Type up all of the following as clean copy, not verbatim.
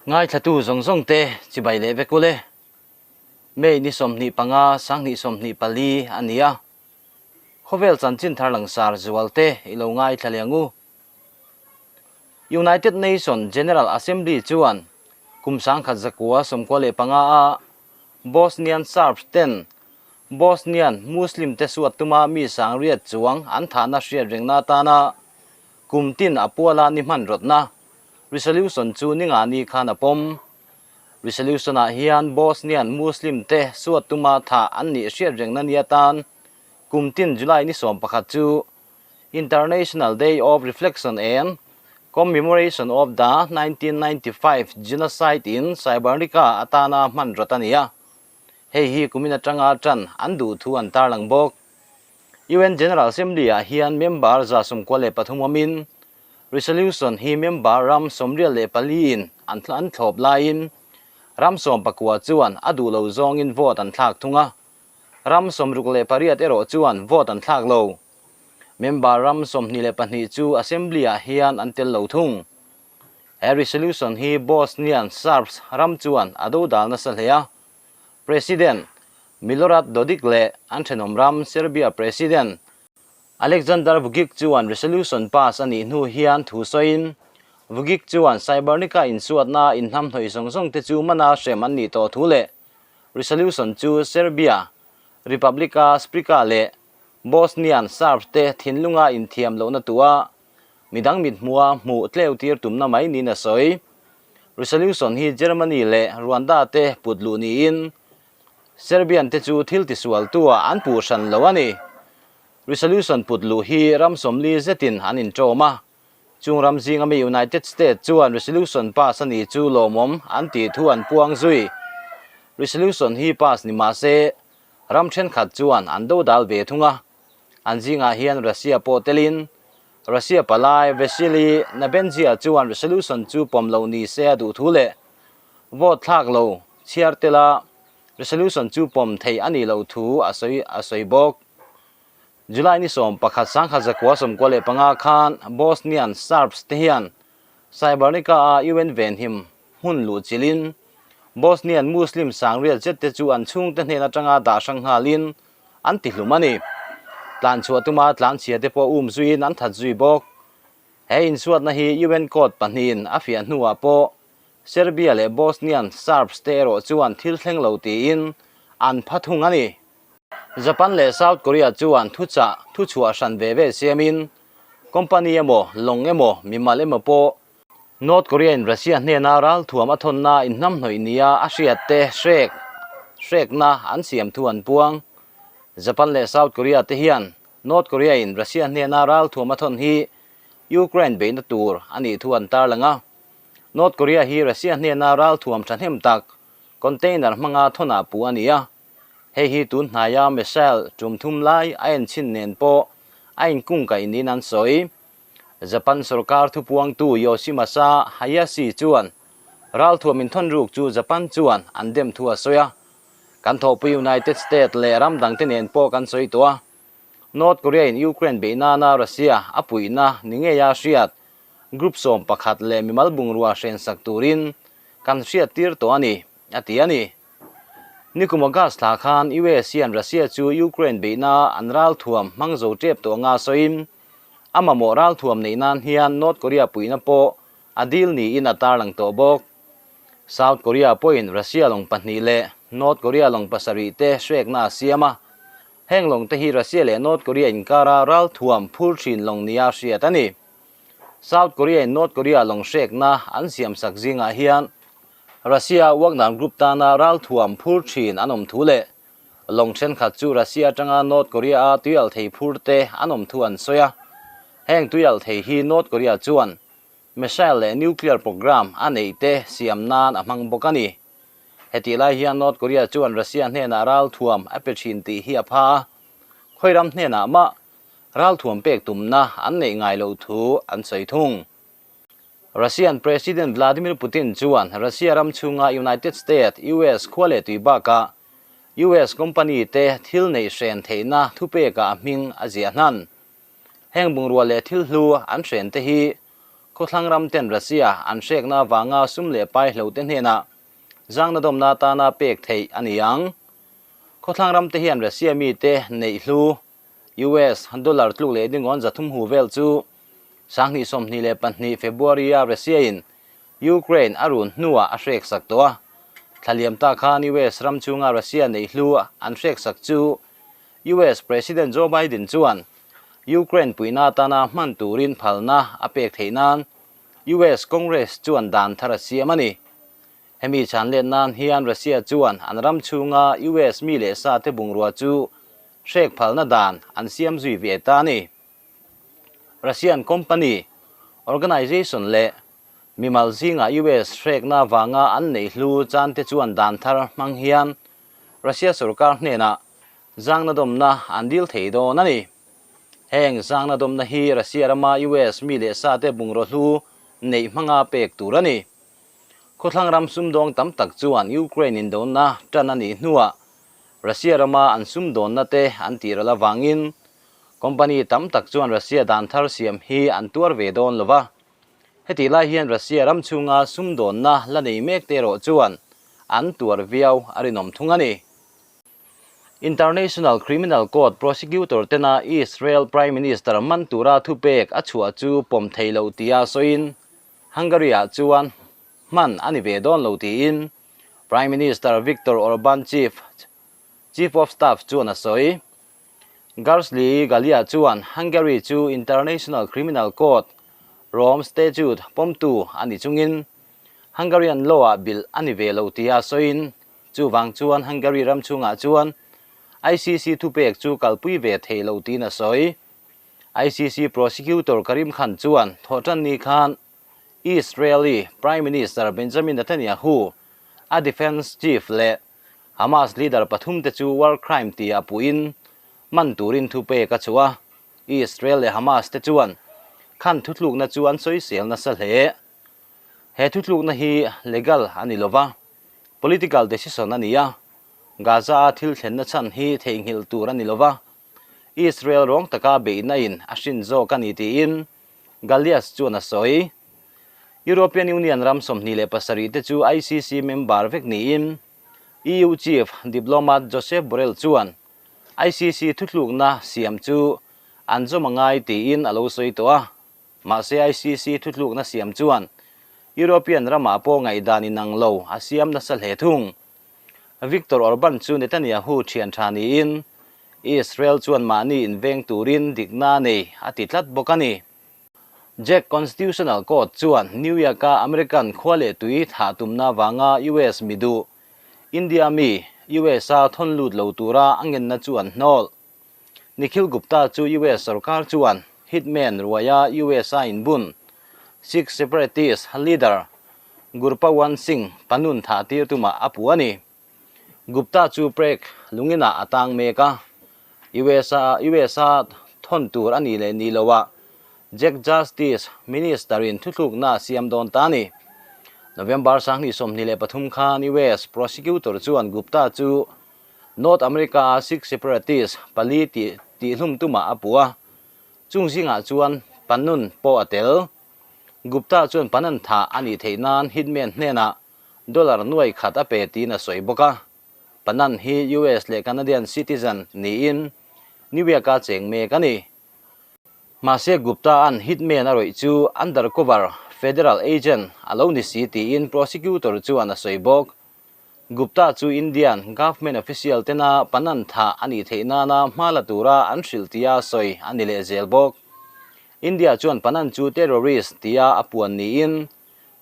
Ngaithlatu zawng zawng te chibai leh vek ule. May ni 25 2024 a ni a. Khawvel chanchin thar langsar zual te i lo ngaithla leh ang u. United Nation General Assembly chuan kum 1995 a Bosnian Serbs ten Bosnian Muslim te suat tuma mi 8000 chuang an thahna hriat rengna atana kum tin a puala ni hman rawtna resolution chu ni nga ni khan a pawm. Resolution ah hian Bosnian Muslim te suat tuma thah an nih hriat rengna ni atan kum tin July ni 11 chu International Day of Reflection and Commemoration of the 1995 Genocide in Srebrenica atana hman rawt a ni a. Hei hi kumin atanga tan an duh thu an tarlang bawk. UN General Assembly ah hian member 193 awmin resolution hi member ram 84 in an an thlawp laiin ram 19 chuan a duh lo zawngin vote an thlak thung a. Ram 68 erawh chuan vote an thlak lo. Member ram 22 chu Assembly ah hian an tel lo thung. He resolution hi Bosnian Serbs ram chuan a do dal nasa hle a. President Milorad Dodik leh an thenawm ram Serbia President Aleksandar Vucic chuan resolution pass a nih hnu hian thu sawiin Vucic chuan Srebrenica insuatna inhnamhnawih zawng zawng te chu mana hrem an nih tawh thu leh resolution chu Serbia, Republika Srpska leh Bosnian Serbs te thinlunga inthiam lohna tua midang mithmua hmuh tleu tir tumna mai niin a sawi. Resolution hi Germany leh Rwanda te put luh niin Serbian te chu thil tisual tua an puh hran lo a ni. Resolution put luh hi ram 40 zetin an inṭawm a. Chung ram zinga mi United States chuan resolution pass a ni chu lawmawm an tih thu an puang zui. Resolution hi pass ni mah se ram thenkhat chuan an do dal ve thung a. An zingah hian Russia pawh telin Russia palai Vasily Nebenzia chuan resolution chu pawm lo ni se a duh thu leh vote thlak lo chhiar tela resolution chu pawm thei a nih loh thu a sawi a sawi bawk. July ni 11 1995 khan Bosnian Serbs te hian Srebrenica a UN venhim hmun luh chilin Bosnian Muslim 8000 zet te chu an chhungte hnen atanga dah hrang nghalin an ti hlum a ni. Tlan chhuah tuma tlan chhia te pawh um zuiin an that zui bawk. He insuatna hi UN court pahnihin a fiah hnuah pawh Serbia leh Bosnian Serbs te erawh chuan thil thleng lo tiin an pha thung a ni. Japan leh South Korea chuan thuchah thuchhuah hran ve ve siamin company emaw, lawng emaw, mimal emaw pawh North Korea in Russia hnena ralthuam a thawnna inhnamhnawih nia a hriat te hrek hrekna an siam thu an puang. Japan leh South Korea te hian North Korea in Russia hnena ralthuam a thawn hi Ukraine beihna tur a nih thu an tarlang a. North Korea hi Russia hnena ralthuam thahnem tak container hmanga thawnah puh a ni a. Hei hi tun hnaia missile tum thum lai a enchhin nen pawh a inkungkaih niin an sawi. Japan sorkar thupuangtu Yoshimasa Hayashi chuan ralthuam inthawn ruk chu Japan chuan an dem thu a sawi a. Kan thawhpui United States leh ram dangte nen pawh kan sawi tawh a. North Korea in Ukraine beih nana Russia a puihna ni ngeia hriat group 11 leh mimal bungrua hrensak turin kan hriat tir tawh a ni, a ti a ni. Nikum August thla khan US hian Russia chu Ukraine beihna an ralthuam hmang zo tep tawh anga sawiin a mamawh ralthuam neih nan hian North Korea puihna pawh a dil niin a tarlang tawh bawk. South Korea pawhin Russia lawng pahnih leh North Korea lawng pasarih te hrekna a siam a. Heng lawng te hi Russia leh North Korea inkara ralthuam phur thin lawng nia hriat a ni. South Korea in North Korea lawng hrekna an siamsak zingah hian Russia Wagner Group tana ralthuam phur thin an awm thu leh lawng thenkhat chu Russia atanga North Korea a tuialh thei phur te an awm thu an sawi a. Heng tuialh thei hi North Korea chuan missile leh nuclear program a neih te siam nan a hmang bawk a ni. Hetih lai hian North Korea chuan Russia hnenah ralthuam a pe thin tih hi a pha a, khawi ram hnenah mah ralthuam pek tumna an neih ngai loh thu an sawi thung. Russian President Vladimir Putin chuan Russia ram chhunga United States, US, khua leh tui bakah US company te thil neih hren theihna thupekah a hming a ziah hnan. Heng bungrua leh thil hlu an hren te hi. Khawthlang ram ten Russia an hrekna avanga sum leh pai hlote hnenah zangna dawmna atana pek theih a ni ang. Khawthlang ram te hian Russia mite neih hlu US dollar tluk leh dingawn 300 hu vel chu 2022 February a Russia in Ukraine a run hnuah a hrek sak tawh a. Thla liam ta khan US ram chunga Russia neih hlu an hrek sak chu US President Joe Biden chuan Ukraine puihna atana hman turin phalna a pek theih nan US Congress chuan dan thar a siam a ni. Hemi chhan let nan hian Russia chuan an ram chhunga US mi leh sa te bungrua chu hrek phalna dan an siam zui ve ta a ni. Russian company, organization leh mimal zingah US hrekna vanga an neih hlu chan te chuan dan thar hmang hian Russia sorkar hnenah zangna dawmna an dil thei dawn a ni. Heng zangna dawmna hi Russia rama US mi leh sa te bungraw hlu neih hmanga pek tur a ni. Khawthlang ram sumdawng tam tak chuan Ukraine indona tan a nih hnuah Russia rama an sumdawnna te an tih ral avangin company tam tak chuan Russia dan thar siam hi an tuar ve dawn lo va. Hetih lai hian Russia ram chhunga sumdawnna la nei mek te erawh chuan an tuar viau a rinawm thung a ni. International Criminal Court prosecutor tena Israel Prime Minister man tura thupek a chhuah chu pawm thei loh tia sawiin Hungary-ah chuan hman a ni ve dawn lo tiin Prime Minister Viktor Orban Chief Chief of Staff chuan a sawi. Gersli Galia chuan Hungary chu International Criminal Court Rome Statute pawmtu a ni chungin Hungarian law-ah bilh a ni ve lo tia sawiin chuvang chuan Hungary ram chhungah chuan ICC thupek chu kalpui ve thei lo tiin a sawi. ICC Prosecutor Karim Khan chuan thawhtanni khan Israeli Prime Minister Benjamin Netanyahu, a Defence Chief leh Hamas leader pathum te chu war crime tia puhin man turin thu pek a chhuah a, Israel leh Hamas te chuan khan thutlukna chu an sawisel nasa hle. He thutlukna hi legal a ni lova, political decision a ni a, Gaza-a thil thlenna chhan hi theihnghilh tur a ni lova, Israel rawng taka beihna in a hrin zawk a ni tiin Gallias chuan a sawi. European Union ram 27 te chu ICC member vek niin EU Chief Diplomat Josep Borrell chuan ICC thutlukna siam chu an zawm a ngai tiin a lo sawi tawh a. Mahse ICC thutlukna siam chuan European ramah pawh ngaihdan inang lo a siam nasa hle thung. Viktor Orban chu Netanyahu thian tha niin Israel chuan mahni inveng turin dikna a nei a ti tlat bawk a ni. Jack Constitutional Court chuan New York-a American khua leh tui thah tumna vanga US mi duh, India mi, US-a thawn lut lo tura a ngenna chu an hnawl. Nikhil Gupta chu US sorkar chuan hitman ruaia US-a inbun Sikh separatist leader Gurpawan Singh Pannun thah tir tumah a puh a ni. Gupta chu Prague lunginah a tang mek a, US-a US-a thawn tur a nih leh nih loah Jack Justice Minister-in thuthlukna a siam dawn ta a ni. November 2023 khan US prosecutor chuan Gupta chu North America-a Sikh separatist pali tih tihhlum tumah a puh a, chung zingah chuan Pannun pawh a tel. Gupta chuan Pannun thah a nih theih nan hitman hnenah dollar nuai khat a pe tiin a sawi bawk a. Pannun hi US leh Canadian citizen niin New York-a cheng mek a ni. Mahse Gupta-a'n hitman a rawih chu undercover federal agent a lo ni si tiin prosecutor chuan a sawi bawk. Gupta chu Indian government official tena Pannun thah a nih theih nana hma la tura an hrilh tia sawi a ni leh zel bawk. India chuan Pannun chu terrorist tia a puan niin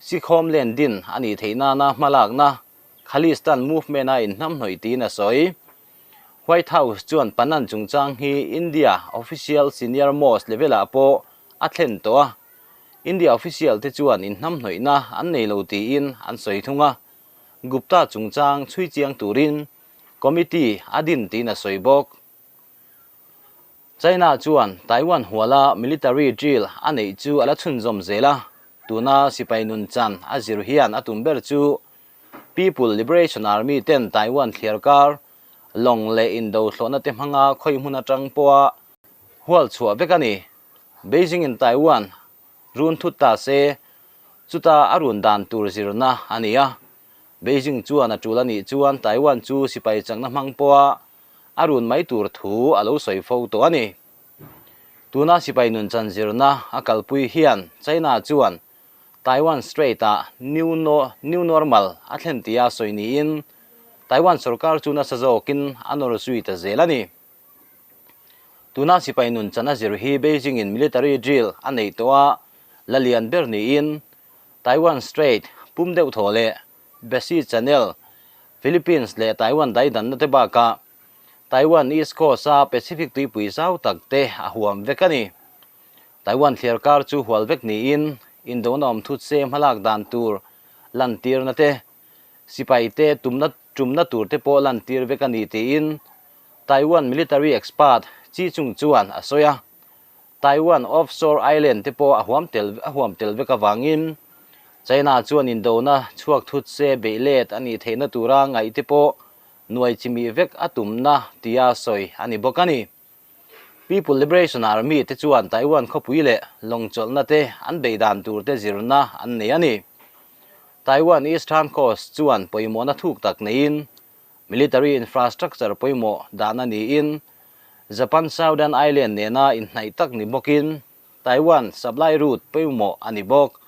Sikh homeland din a nih theih nana hma lakna Khalistan movement a inhnamhnawih tiin a sawi. White House chuan Pannun chungchang hi India official senior most level ah pawh a thlen tawh a, India official te chuan inhnamhnawihna an nei lo tiin an sawi thung a. Gupta chungchang chhui chiang turin committee a din tiin a sawi bawk. China chuan Taiwan huala military drill a neih chu a la chhunzawm zel a, tuna sipai nun chan a zir hian a tum ber chu People Liberation Army ten Taiwan thliar kar lawng leh indo thlawhna te hmanga khawi hmun atang pawha hual chhuah vek a ni. Beijing in Taiwan. Run thut ta se, chuta a run dan tur zirna a ni a. Beijing chuan a tul a nih chuan Taiwan chu sipai chakna hmang pawha a run mai tur thu a lo sawi fo tawh a ni. Tuna sipai nunchan zirna a kalpui hian China chuan Taiwan Strait-ah new new normal a thlen tia sawi niin Taiwan sorkar chu nasa zawkin a nawr zui ta zel a ni. Tuna sipai nun chan a zir hi Beijing-in military drill a neih tawh a, la lian ber niin Taiwan Strait pum deuh thaw leh Bessie Channel, Philippines leh Taiwan daidanna te bakah Taiwan East Coast-a Pacific tuipui zau tak te a huam vek a ni. Taiwan thliar kar chu hual vek niin indona awm thut se hmalak dan tur lantirna te, sipai te tumna tumna tur te pawh lantir vek a ni tiin Taiwan military expert Chi Chung chuan a sawi a, Taiwan offshore island te pawh a huam tel a huam tel vek avangin China chuan indona chhuak thut se beih let a nih theihna tura ngaih te pawh nuai chimih vek a tumna tia sawi a ni bawk a ni. People Liberation Army te chuan Taiwan khawpui leh lawng chawlhna te an beih dan tur te zirna an nei a ni. Taiwan Eastern Coast chuan pawimawhna thuk tak neiin Military infrastructure pawimawh dahna niin Japan Southern Island nena inhnaih tak ni bawkin Taiwan supply route pawimawh a ni bawk.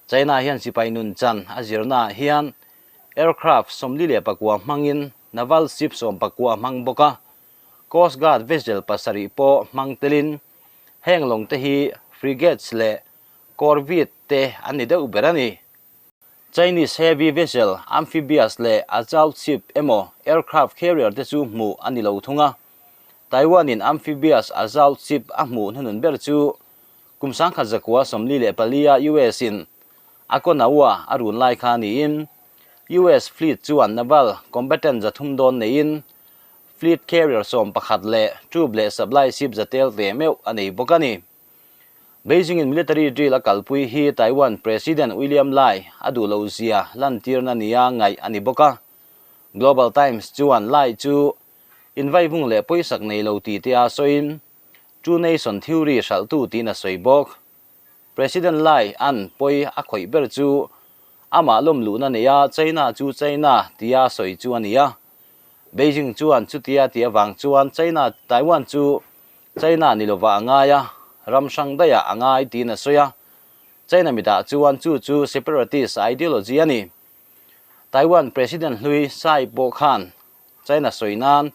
China hian sipai nun chan a zirnaah hian aircraft 44 hmangin naval ship 19 hmang bawk a, Coast Guard vessel pasarih pawh hmang telin heng lawng te hi frigates leh corvette te an ni deuh ber a ni. Chinese heavy vessel, amphibious leh assault ship emaw aircraft carrier te chu hmuh a ni lo thung a. Taiwan-in amphibious assault ship a hmuh hnunun ber chu kum 1944-a US-in Okinawa a run lai kha niin US fleet chuan naval combatant 300 dawn neiin fleet carrier 11 leh troop leh supply ship za tel ve meuh a nei bawk a ni. Beijing-in military drill a kalpui hi Taiwan President William Lai a duh loh zia lantirna nia ngaih a ni bawk a. Global Times chuan Lai chu invaivung leh pawisak nei lo tih te a sawiin Two Nation Theory hralhtu tiin a sawi bawk. President Lai an pawi a khawih ber chu amah lawmluhna neia China chu China tia sawi chu a ni a. Beijing chuan chutia tih avang chuan China Taiwan chu China ni lova a ngai a, ram hrang daihah a ngai tiin a sawi a. China mitah chuan chu chu separatist ideology a ni. Taiwan President hlui Tsai pawh khan China sawi nan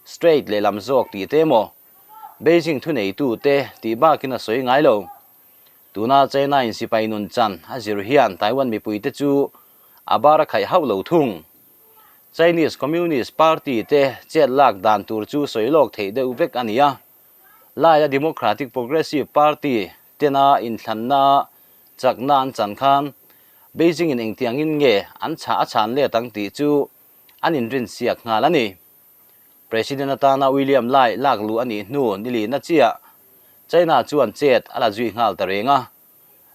Strait lehlam zawk tih te emaw Beijing thuneitute tih bakin a sawi ngai lo. Tuna China in sipai nun chan a zir hian Taiwan mipuite chu a bar a khaih hauh lo thung. Chinese Communist Party te chet lak dan tur chu sawi lawk theih deuh vek a ni a. Laia Democratic Progressive Party tena inthlanna chakna an chan khan Beijing in engtiangin nge an chhah a chhan let ang tih chu an inrinsiak nghal a ni. President atana William Lai lak luh a nih hnu nilihna chiah China chuan chet a la zui nghal ta reng a.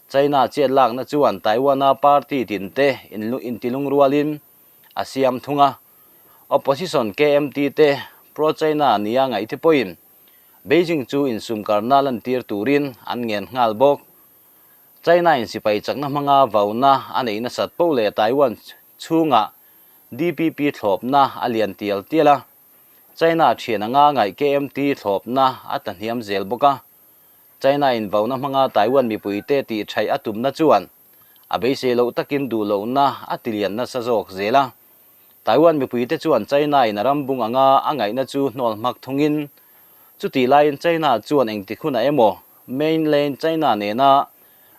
China chet lakna chuan Taiwan-a party tinte intilungrualin a siam thung a. Opposition KMT te pro-China nia ngaihte pawhin Beijing chu insumkarna lantir turin an ngen nghal bawk. China-in sipai chakna hmanga vauna a neih nasat poh leh Taiwan chhungah DPP thlawpna a lian tial tial a. China thian anga ngaih KMT thlawpna a tlahniam zel bawk a. China-in vauna hmanga Taiwan mipuite tih thaih a tumna chuan a beisei loh takin duh lohna a tilian nasa zawk zel a. Taiwan mipuite chuan China-in a ram bung anga a ngaihna chu hnawl hmak thungin, chutih laiin China chuan engtik hunah emaw mainland China nena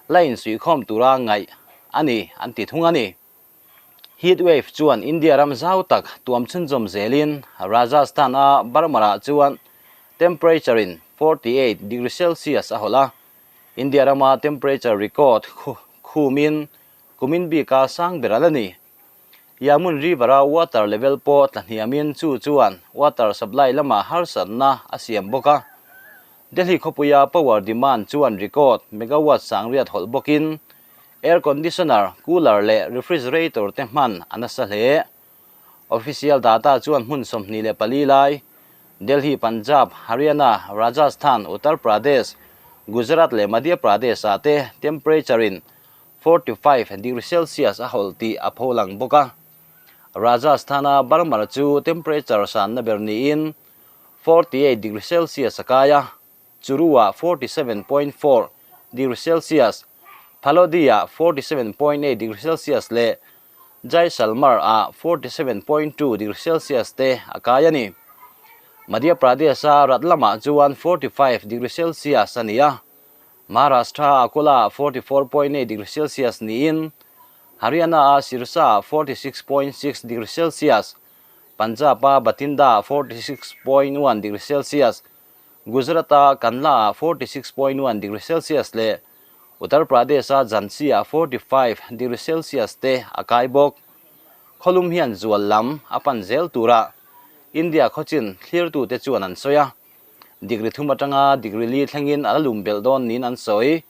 la insuihkhawm tura ngaih a ni an ti thung a ni. Heat wave chuan India ram zau tak tuam chhunzawm zelin Rajasthan-a Barmer-ah chuan temperature-in 48 degree Celsius a hawlh a, India rama temperature record khumin kumin bika sang ber a la ni. Yamun River-a water level pawh tlahniamin chu chuan water supply lamah harsatna a siam bawk a. Delhi khawpuia power demand chuan record megawatt sangriat hawlh bawkin air conditioner, cooler leh refrigerator te hman a nasa hle. Official data chuan hmun 24 lai, Delhi, Punjab, Haryana, Rajasthan, Uttar Pradesh, Gujarat leh Madhya Pradesh-ah te temperature-in 45 degree Celsius a hawlh tih a pholang bawk a. Rajasthan-a Barmer chu temperature sanna ber niin 48 degree Celsius a kai a, Churu-ah 47.4 degree Celsius, Phalodi-ah 47.8 degree Celsius leh Jaisalmer-ah 47.2 degree Celsius te a kai a ni. Madhya Pradesh-a Ratlam-ah chuan 45 degree Celsius a ni a, Maharashtra-a Akola-ah 44.8 degree Celsius niin Haryana-a Sirsa-ah 46.6 degree Celsius, Punjab-a Bathinda-ah 46.1 degree Celsius, Gujarat-a Kandla-ah 46.1 degree Celsius leh Uttar Pradesh-a Jhansi-ah 45 degree Celsius te a kai bawk. Khawlum hian zual lam a pan zel tura India khawchin thlirtute chuan an sawi a. Degree thum atanga degree li thlengin a la lum belh dawn niin an sawi.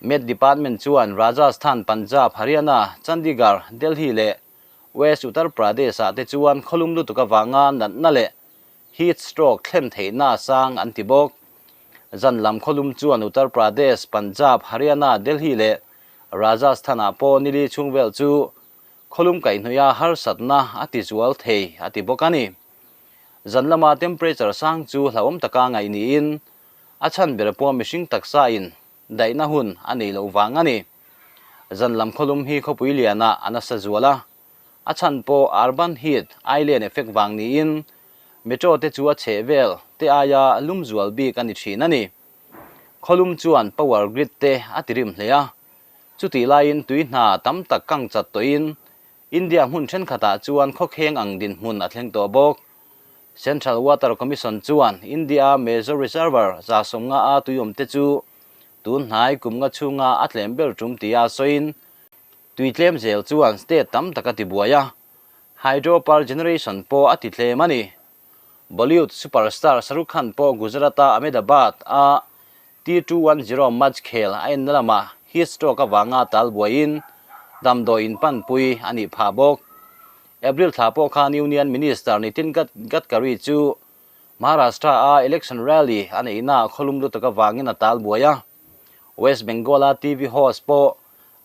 Met Department chuan Rajasthan, Punjab, Haryana, Chandigarh, Delhi leh West Uttar Pradesh-ah te chuan khawlum lutuk avanga natna leh heat stroke thlen theihna a sang an ti bawk. Zan lam khawlum chuan Uttar Pradesh, Punjab, Haryana, Delhi leh Rajasthan-ah pawh nili chhung vel chu khawlum kaihhnawih a harsatna a ti zual thei a ti bawk a ni. Zan lama temperature sang chu hlauhawm taka ngaih niin a chhan ber pawh mihring taksa in daihna hun a nei loh vang a ni. Zan lam khawlum hi khawpui lianah a nasa zual a, a chhan pawh urban heat island effect vang niin metro te chu a chheh vel te aia lum zual bik a ni thin a ni. Khawlum chuan power grid te a ti rim hle a, chutih laiin tui hna tam tak kang chat tawhin India hmun thenkhatah chuan khawkheng ang dinhmun a thleng tawh bawk. Central Water Commission chuan India Major Reservoir 150 a tuiawmte chu tun hnai kum nga chhunga a tlem ber tum tia sawiin tui tlem zel chuan state tam tak a tibuai a, hydro power generation pawh a ti tlem a ni. Bollywood superstar Shahrukh Khan pawh Gujarat-a Ahmedabad a T210 match khel a enna lamah heat stroke avanga tal buaiin damdawi inpanpui a nih phah bawk. April thla pawh khan Union Minister Nitin Gadkari chu Maharashtra-a election rally a neihnaah khawlum lutuk avangin a tal buai a. West Bengal-a TV host pawh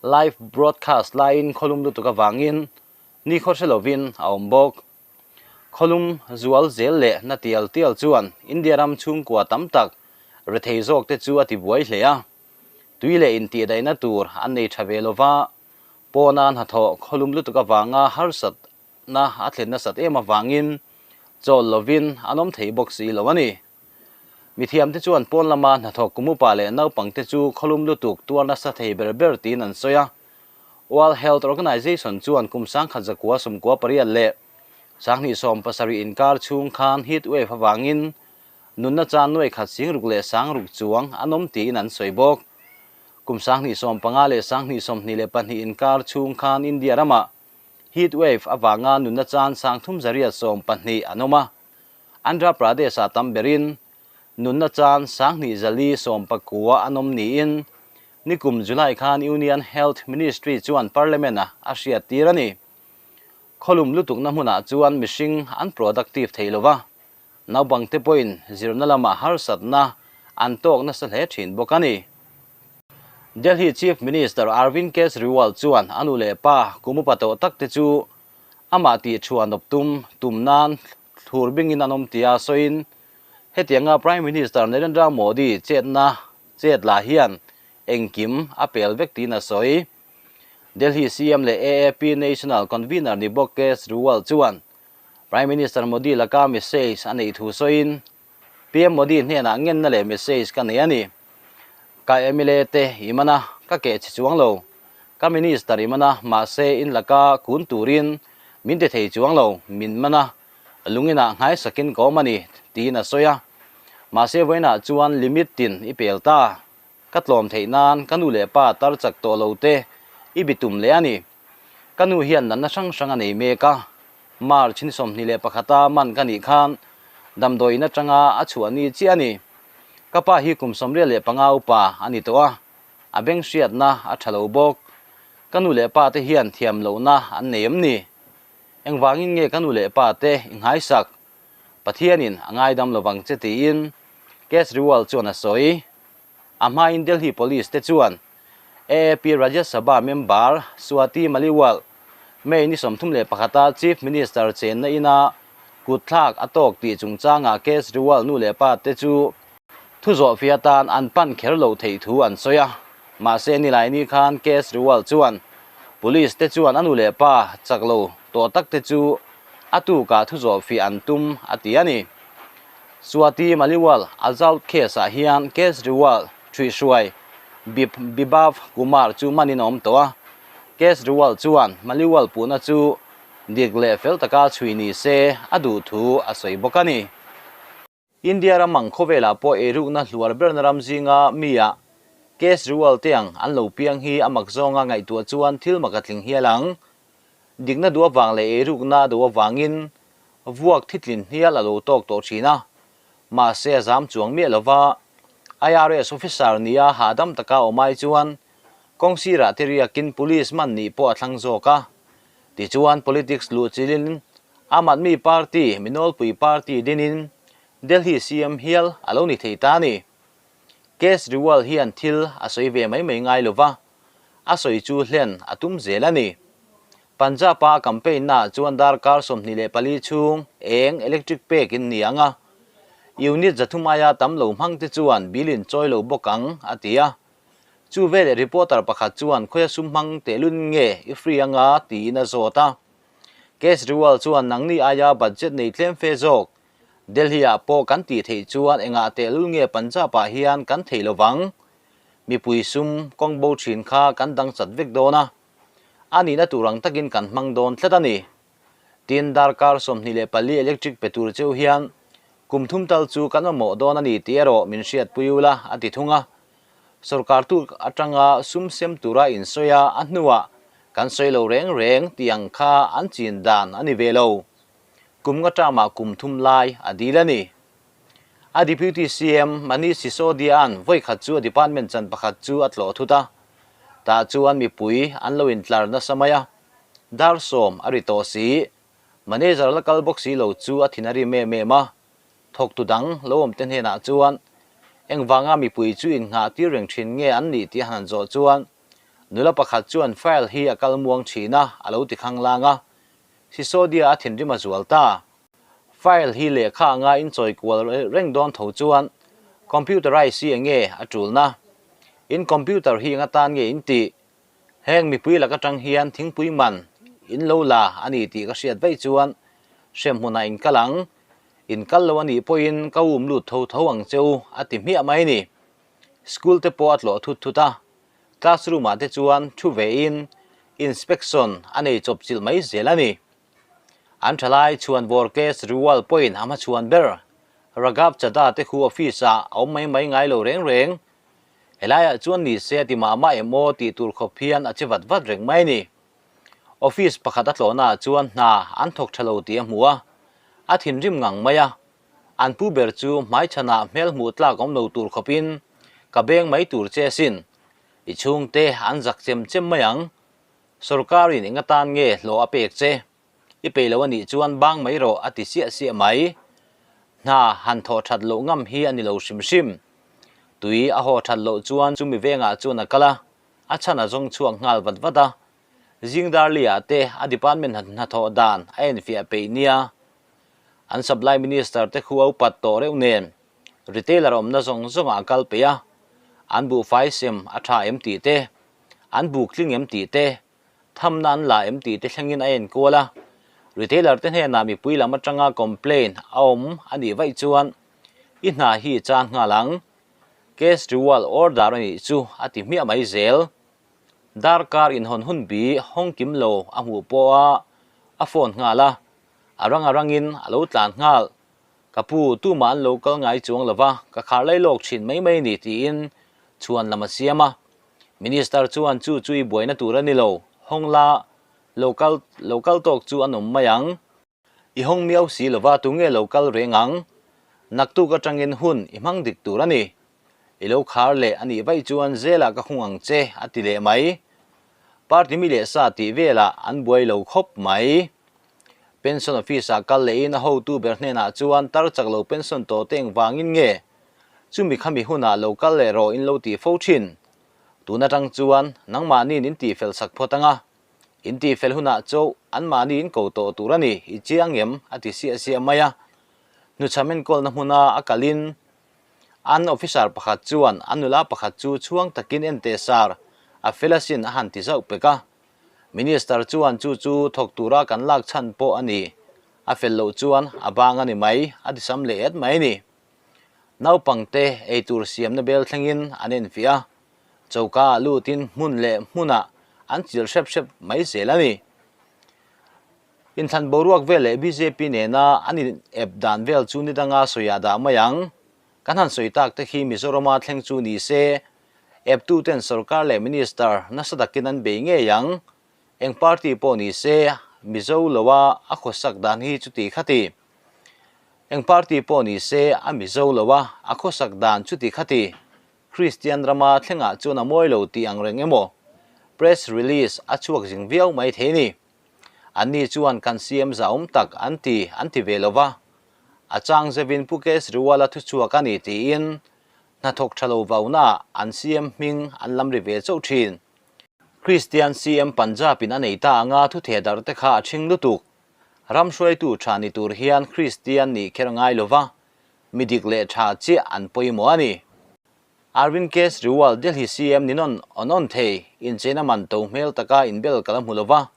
live broadcast laiin khawlum lutuk avangin nikhaw hre lovin a awm bawk. Khawlum zual zel leh na tial tial chuan India ram chhungkua tam tak rethei zawk te chu a ti buai hle a. Tui leh intihdaihna tur an nei tha ve lova, pawna hnathawh khawlum lutuk avanga harsatna a thlen nasat em avangin chawl lovin an awm thei bawk si lo a ni. Mithiamte chuan pawn lama hnathawk kum upa leh naupangte chu khawlum lutuk tuar nasa thei ber ber tiin an sawi a. World Health Organization chuan kum 1998 leh 2017 inkar chhung khan heat wave avangin nunna chan nuai khat singruk leh sangruk chuang an awm tiin an sawi bawk. Kum 2015 leh 2022 inkar chhung khan India ramah heat wave avanga nunna chan 3812 an awm a, Andhra Pradesh-ah tam berin nunna chan 2419 an awm niin Nikum July khan Union Health Ministry chuan Parliament-a a hriat tir a ni. Khawlum lutukna hmunah chuan mihring an productive thei lo va, naupangte pawhin zirna lamah harsatna an tawk nasa hle thin bawk a ni. Delhi Chief Minister Arvind Kejriwal chuan a nu leh pa kum upa tawh takte chu amah tih thuan awp tum tum nan thlur bingin an awm tia sawiin hetianga Prime Minister Narendra Modi chetna Chet lah hian engkim a pel vek tiin a sawi. Delhi CM leh AAP National Convener ni bawk Kejriwal chuan Prime Minister Modi laka message a neih thu sawiin, PM Modi hnenah ngenna leh message ka nei a ni. Ka mla te i man a, ka keh chhe chuang lo. Ka Minister i man a, mahse in laka kun turin min ti thei chuang lo, min man a, Lunginah nghaisakin ka awm a ni, tiin a sawi a. Mahse vawiinah chuan limit tin i pel ta. Ka tlawm theih nan ka nu leh pa tar chak tawh lo te i bi tum leh a ni. Ka nu hian natna hrang hrang a nei mek a. March ni 21 a man ka nih khan damdawi in atanga a chhuah ni chiah a ni. Ka pa hi kum 85 upa a ni tawh a, a beng hriatna a tha lo bawk. Ka nu leh pa te hian thiam lohna an nei em ni? Engvangin nge ka nu leh pa te i nghaisak? Pathianin a ngaidam lovang che tiin Kejriwal chuan a sawi. A hmain Delhi Police te chuan AAP Rajya Sabha member Swati Maliwal May ni 31 a Chief Minister chenna ina kutthlak a tawk tih chungchangah Kejriwal nu leh pa te chu thu zawhfiah atan an pan kher loh theih thu an sawi a. Mahse Nilaini khan Kejriwal chuan Police te chuan a nu leh pa chak lo tawh tak te chu a tukah thu zawhfiah an tum a ti a ni. Swati Maliwal assault case ah hian Kejriwal ṭhuihhruai Bibhav Kumar chu manin a awm tawh a. Kejriwal chuan Maliwal puhna chu dik leh fel taka chhui ni se a duh thu a sawi bawk a ni. India ram ang khawvelah pawh eirukna hluar berna ram zinga mi ah Kejriwal te ang an lo piang hi a mak zawnga ngaihtuah chuan thil mak a tling hial ang. Dikna duh avang leh eirukna a duh avangin vuak thitlin hnial a lo tawk tawh thin a, mahse a zam chuang miah lova IRS officer nia hahdam taka awm ai chuan kawng sirah te riakin police man nih pawh a thlang zawk a. Tichuan politics luh chilin Aam Aadmi Party, Minawlpui Party dinin Delhi CM hial a lo ni thei ta a ni. Kejriwal hian thil a sawi ve mai mai ngai lova, a sawi chu hlen a tum zel a ni. Punjab-a a campaign naah chuan darkar 24 chhung eng electric pek in ni ang a, unit 300 aia tam lo hmang te chuan bill in chawi lo bawk ang, a ti a. Chu veleh reporter pakhat chuan khawia sum hmang tehlun nge i free anga tiin a zawt a. Kejriwal chuan nangni aia budget nei tlem fe zawk. Delhi-ah pawh kan tih theih chuan engah tehlul nge Punjab-ah hian kan theih lovang? Mipui sum kawng bo thin kha kan dang chat vek dawn a. A nihna tur ang takin kan hmang dawn tlat a ni. Tin, darkar 24 electric pe tur cheu hian kum thum tal chu kan mamawh dawn a ni tih erawh min hriatpui ula a ti thung a. Sorkar tur atanga sum sem tura insawi a, a hnuah kan sawi lo reng reng tih ang kha an chin dan a ni ve lo. Kum nga term-ah kum thum lai a dil a ni. A Deputy CM Manish Sisodia-a'n vawi khat chu a department chan pakhat chu a tlawh thut a. Tah chuan mipui an lo intlar nasa mai a. Dar 10 a ri tawh si. Manager la kal bawk si lo chu a thin a rim em em a. Thawktu dang lo awmte hnenah chuan engvanga mipui chu innghah tir reng thin nge an nih tih a han zawh chuan nula pakhat chuan file hi a kal muang thin a, a lo ti khanglang a. Sisodia a thinrim a zual ta. File hi lehkha anga inchawi kual reng dawn tho chuan computerize hi enge a tulna? In computer hi eng atan nge in tih? Heng mipui lak atang hian thingpui man in lo la a ni tih ka hriat vaih chuan hremhmunah in kal ang, in kal lo a nih pawhin ka um lut tho tho ang che u a ti hmiah mai ni. School te pawh a tlawh thut thut a, classroom ah te chuan thu vein inspection a nei chawp chilh mai zel a ni. An thalai chhuan vawr Kejriwal pawhin a hmachhuan ber Raghav Chadha te khu office ah a awm mai mai ngai lo reng reng. Helaiah chuan ni se a ti mah mah em aw tih tur khawp hian a che vat vat reng mai a ni. Office pakhat a tlawhnaah chuan hna an thawk tha lo tih a hmu a, a thinrim ngang mai a. An pu ber chu hmaichhanah hmel hmuh tlak awm lo tur khawpin ka beng mai tur che asin. I chhungte an zak chem chem mai ang. Sorkarin eng atan nge hlawh a pek che? I peih lo a nih chuan bang mai rawh a ti siah siah mai. Hna han thawh that loh ngam hi a ni lo hrim hrim. Tui a haw that loh chuan chumi vengah chuan a kal a, a chhan a zawng chhuak nghal vat vat a. Zingdarli ah te a department hnathawh dan a enfiah peih nia. An supply minister te khu a upat tawh reuh nen retailer awmna zawng zawngah a kal peih a, an buhfai sem a tha em tih te, an buk tling em tih te, Thamna an la em tih te thlengin a enkual a, retailer te hnenah mipui lam atanga complaint a awm a nih vaih chuan i hna hi i chan nghal ang, Kejriwal order a nih chu a ti hmiah mai zel. Darkar inhawn hun bi hawng kim lo a hmuh pawh a a phone nghal a, a rang a rangin a lo tlan nghal. Ka pu, tumah an lo kal ngai chuang lova, ka khar lai lawk thin mai mai ni tiin chhuan lam a siam a. Minister chuan chu chu i buaina tur a ni lo, hawng la, lo kal lo kal tawk chu an awm mai ang. I hawng miau si lova tunge lo kal reng ang? Naktuk atangin hun i hmang dik tur a ni. I lo khar leh a nih vaih chuan zelah ka khung ang che a ti leh mai. Party mi leh sa tih velah an buai lo khawp mai. Pension office ah kal lehin a hotu ber hnenah chuan tar chak lo pension tawh te engvangin nge? Chumi khami hunah lo kal leh rawh in lo tih fo thin. Tun atang chuan nangmahniin in tihfel sak phawt anga, in tihfel hunah chauh anmahni in ko tawh tur a ni, i chiang em? a ti siah siah mai a. Hnuchham enkawlna hmuna a kalin an officer pakhat chuan a nula pakhat chu chhuang takin en teh sar, a fel asin a han ti zauh pek a. Minister chuan chu chu thawk tura kan lak chhan pawh a ni, a fel loh chuan a bang a ni mai, a tisam leh et mai a ni. Naupangte eitur siamna bel thlengin an enfiah a, choka ah lutin hmun leh hmunah an chil hrep hrep mai zel a ni. Inthlan boruak vel leh bjp nena an inep dan vel chu ni danga sawiah dah mai ang. Kan han sawi tak te khi Mizorama thleng chu ni se, eptuten sorkar leh minister nasa takin an bei ngei ang. Eng party pawh ni se, Mizo loa a khawsak dan hi chuti khati. Eng party pawh ni se, a Mizo loa a khawsak dan chuti khati. Kristian rama thlengah chuan a mawi lo tih ang reng emaw? Press release a chhuak zing viau mai thei ni. Anni chuan kan CM zahawm tak an ti an ti ve lo va. A chang zevin Pu Kejriwal-a thuchhuak a ni tiin hnathawk tha lo vaunaah an CM hming an lam ri ve chauh thin. Kristian CM Punjab in a nei ta anga thutheh darh te kha a ṭhing lutuk. Ram hruaitu ṭha ni tur hian Kristian nih kher ngai lova, mi dik leh ṭha chiah an pawimawh a ni. Arvind Kejriwal Delhi CM ni nawn awn awn thei, incheina man to hmel taka inbel ka la hmu lova,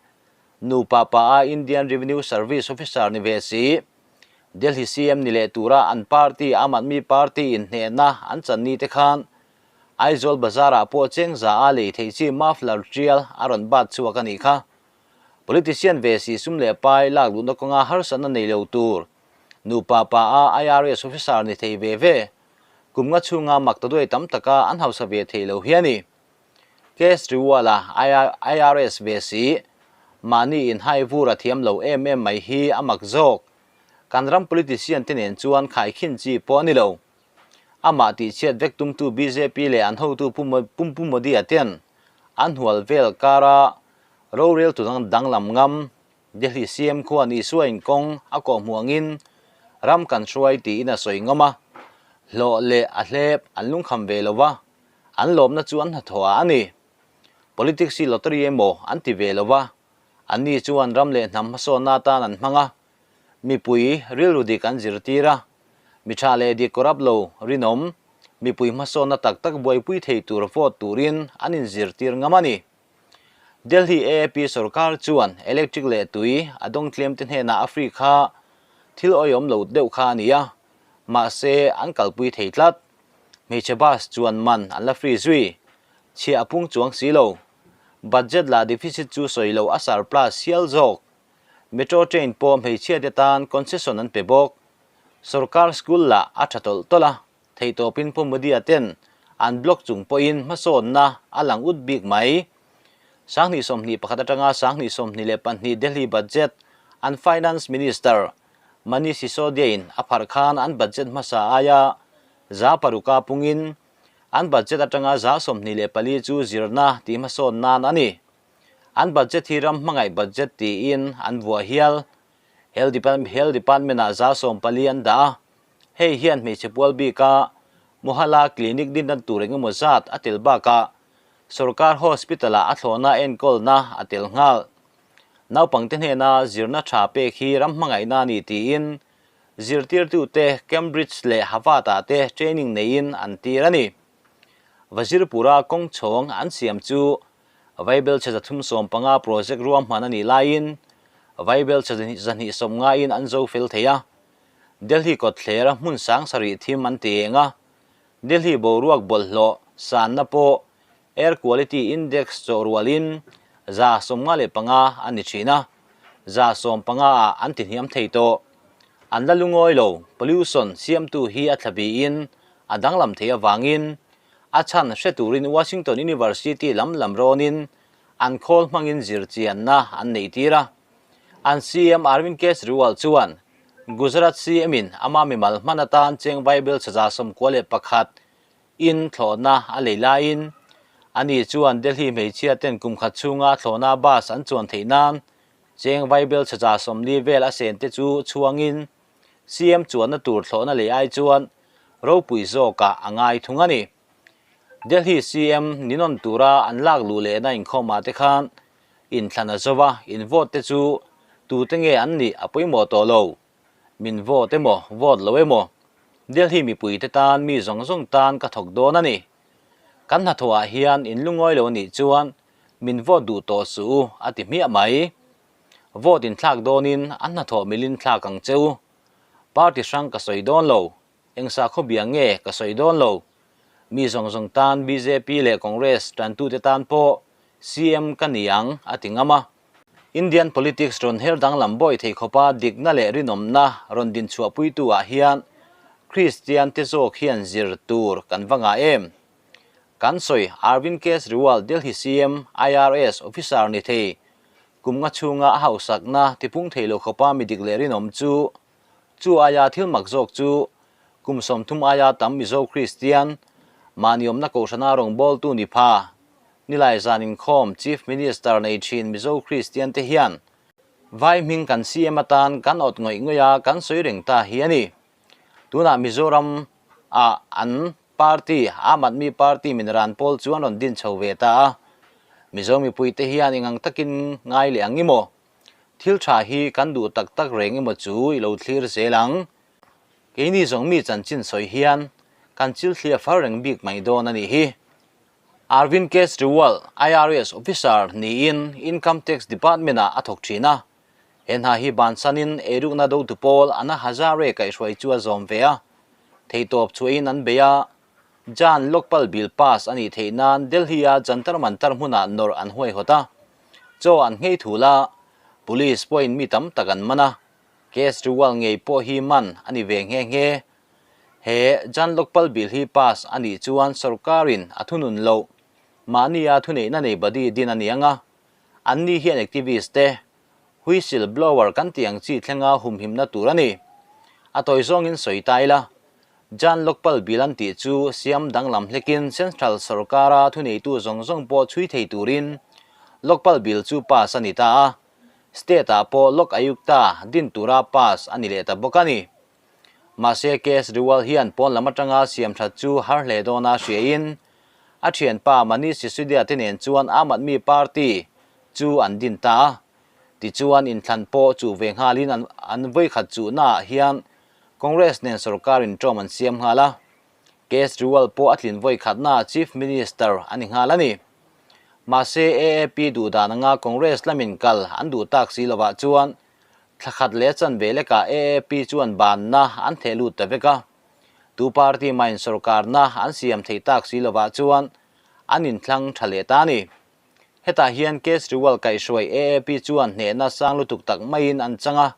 nupa pa a Indian Revenue Service officer ni ve si, Delhi CM ni leh tura an party Aam Aadmi Party in hnehna an chan ni te khan Aizawl bazar ah pawh chengza a lei theih chi muffler tial a rawn bat chhuak a nih kha. Politician ve si sum leh pai lak luhna kawnga harsatna nei lo tur nupa pa a IRS officer ni thei ve ve kum nga chhunga mak ta duai tam taka an hausa ve thei lo hi a ni. Kejriwal a IRS ve si mahni in hai vur a thiam lo em em mai hi a mak zawk. Kan ram politician te nen chuan khaikhin chi pawh a ni lo. Amah tihchhiat vek tumtu bjp leh an hotu Pu Modi-a ten an hual vel kara roreltu danglam ngam Delhi CM khuan Isua inkawng a kawhhmuh angin ram kan hruai tiin a sawi ngam a, hlawh leh a hlep an lungkham ve lo va, an lawmna chu an hnathawh ah a ni. Politics hi lottery emaw an ti ve lo va, anni chuan ram leh hnam hmasawnna atan an hmang a, Mipui rilru dik an zirtir a, mi tha leh dik corrupt lo rinawm, mipui hmasawnna tak tak buaipui thei tur vote turin an inzirtir ngam a ni. Delhi AAP sorkar chuan electric leh tui a dawng tlem te hnenah a free kha thil awihawm lo deuh kha a ni a, mahse an kalpui thei tlat. Hmeichhe bus chuan man an la free zui, chhiah a pung chuang si lo. Budget lah deficit chu sawi loh a surplus hial zawk. Metro train pawh hmeichhia te tan concession an pe bawk. Sorkar school lah a tha tawlh tawlh a, theihtawpin Pu Modi-a ten an block chung pawhin hmasawnna a lang ut bik mai. 2021 atanga 2022 Delhi budget an Finance Minister Manish Sisodia-in a pharh khan an budget hmasa aia 6% pungin an budget atanga 24% chu zirna tih hmasawn nan a ni. An budget hi ram hmangaih budget tiin an vuah hial. Health Health Department ah 14 an dah a, hei hian hmeichhe pual bika Mohalla Clinic dindan tur engemaw zat a tel bakah sorkar hospital ah a thlawhna enkawlna a tel nghal. Naupangte hnena zirna tha pek hi ram hmangaihna a ni tiin zirtirtute Cambridge leh Harvard ah te training neiin an tir a ni. Vazirpura kawng chhawng an siam chu Vaibelchhe 315 project ruahman a nih laiin Vaibelchhe 290 in an zo fel thei a. Delhi kawtthlera hmun sang sarih thim an ti eng a. Delhi boruak bawlhhlawh sanna pawh Air Quality Index chawh rualin 55 a ni thin a, 15 ah an ti hniam thei tawh. An la lungawi lo, pollution siamtu hi a thlabiin a danglam thei avangin a chhan hre turin Washington University lam lam rawnin an khawl hmangin zirchianna an neih tir a. An CM Arvind Kejriwal chuan Gujarat CM-in ama mimal hman atan cheng vaibel 91 in thlawhna a lei laiin ani chuan Delhi hmeichhia ten kum khat chhunga thlawhna bus an chuan theih nan cheng vaibel 40 vel a sen te chu chhuangin CM chuanna tur thlawhna lei ai chuan ropui zawkah a ngai thung a ni. Delhi CM ni nawn tura an lak luh lehna inkhawmah te khan inthlan a zo va, in vote te chu tute nge an nih a pawimawh tawh lo. Min vote emaw, vote lo emaw, Delhi mipuite tan mi zawng zawng tan ka thawk dawn a ni. Kan hnathawhah hian in lungawi lo a nih chuan min vote duh tawh suh u a ti hmiah mai. Vote in thlak dawnin an hnathawh milin thlak ang che u. Party hrang ka sawi dawn lo, eng sakhaw bia nge ka sawi dawn lo. Mi zawng zawng tan bjp leh Congress tantute tan pawh CM ka ni ang a ti ngam a. Indian politics rawn her danglam bawi thei khawpa dikna leh rinawmna rawn din chhuahpuitu ah hian Kristian te zawk hian zir tur kan va ngah em? Kan sawi Arvind Kejriwal Delhi CM IRS officer ni thei kum nga chhunga a hausakna tipung thei lo khawpa mi dik leh rinawm chu chu aia thil mak zawk chu kum 30 aia tam Mizo Kristian mahni awmna kohhrana rawngbawltu ni pha Nilai zan inkhawm Chief Minister nei thin Mizo Kristian te hian vai hming kan CM atan kan awt ngawih ngawih a kan sawi reng ta hi a ni. Tunah Mizoram ah an Party, Aam Aadmi Party min ran pawl chu an rawn din chho ve ta a. Mizo mipuite hian engang takin ngai leh ang emaw? Thil tha hi kan duh tak tak reng emaw chu i lo thlir zel ang. Keini zawng mi chanchin sawi hian kan chil thlia far reng bik mai dawn a nih hi. Arvind Kejriwal, IRS officer niin Income Tax Department-ah a thawk thin a. He hna hi bansanin eirukna dotu pawl Anna Hazare kaihhruai chu a zawm ve a. Theihtawp chhuahin an bei a, Jan Lokpal Bill pass a nih theih nan Delhi-a Jantar Mantar hmunah nawrh an huaihawt a. Chaw an nghei thul a, Police pawhin mi tam tak an man a. Kejriwal ngei pawh hi man a ni ve nghe nghe. He Jan Lokpal Bill hi pass a nih chuan sorkarin a thunun loh. Mahnia thuneihna nei body din a ni ang a. Anni hian activist te, whistle blower kan tih ang chi thlenga humhimna tur a ni. A tawi zawngin sawi ta ila, Jan Lokpal Bill an tih chu siam danglam hlekin Central sorkara thuneitu zawng zawng pawh chhui thei turin Lokpal Bill chu pass a ni ta a, State ah pawh Lok Ayukta din tura pass a ni leh ta bawk a ni. Mahse Kejriwal hian pawn lam atanga siam that chu har hle dawna hriain a thianpa Manish Sisodia te nen chuan Aam Aadmi Party chu an din ta a. Tichuan inthlan pawh chuh ve nghalin an an vawikhat chuhnaah hian Congress nen sorkar inṭawm an siam nghal a. Kejriwal pawh a tlin vawikhatnaah Chief Minister a ni nghal a ni. Mahse AAP duhdan anga Congress lamin kal an duh tak si lovah chuan Thla khat leh chanve lekah AAP chuan banna an theh lut ta vek a. Tu party mahin sorkarna an siam theih tak si lovah chuan an inthlang tha leh ta a ni. Hetah hian Kejriwal kaihhruai AAP chuan hnehna sang lutuk tak maiin an chang a,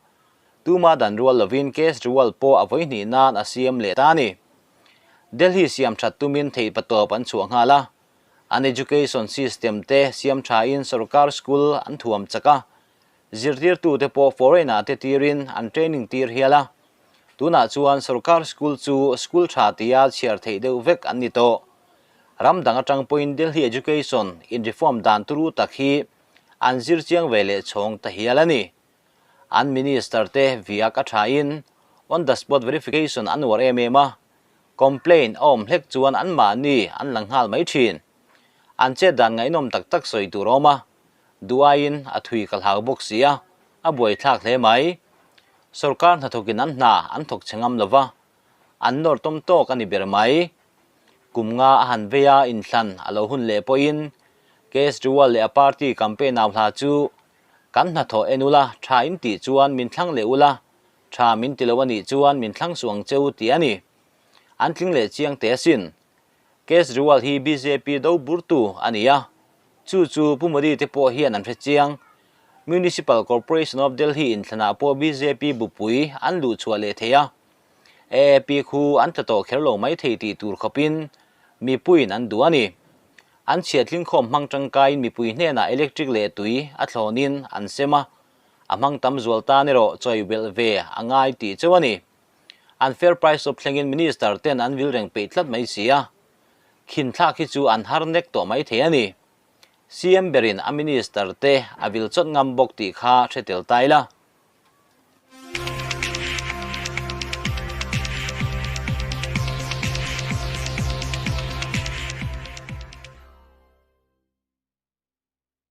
tuma dan rual lovin Kejriwal pawh a vawihnih nan a siam leh ta a ni. Delhi siam that tumin theihpatawp an chhuah nghal a, an education system te siam thain sorkar school an thuam chak a, Zirtirtute pawh foreign-ah te tirin an training tir hial a, tunah chuan sorkar school chu school tha tia chhiar theih deuh vek an ni tawh. Ram dang atang pawhin Delhi education in reform dan turu tak hi an zir chiang ve leh chhawng ta hial a ni. An minister te viak a thain on the spot verification an uar em em a, complaint a awm hlek chuan anmahni an lang nghal mai thin. An chet dan ngaihnawm tak tak sawi tur a awm a, Duaiin a thui ka hlau bawk si a, a buaithlak hle mai. Sorkar hnathawkin an hna an thawk che ngam lova, an nawr tawm tawk a ni ber mai. Kum nga a han vei a, inthlan a lo hun leh pawhin Kejriwal leh a party campaign au hla chu kan hnathawh en ula, tha in tih chuan min thlang leh ula, tha min ti lo a nih chuan min thlang suh ang che u tih a ni. An tling leh chiang teh asin. Kejriwal hi bjp do burtu a ni a, chu chu Pu Modi te pawh hian an hre chiang. Municipal Corporation of Delhi inthlanah pawh bjp bupui an luh chhuah leh thei a, AAP khu an tla tawh kher lo mai thei tih tur khawpin mipuiin an duh a ni. An chhiathlingkhawm hmang tangkaiin mipui hnenah electric leh tui a thlawnin an sem a, a hmang tam zual tan erawh chawi belh ve a ngai tih chauh a ni. An fair price awp thlengin minister ten an vil reng peih tlat mai si a, khin thlak hi chu an har nek tawh mai thei a ni. CM berin a minister te a vil chawt ngam bawk tih kha hre tel ta ila.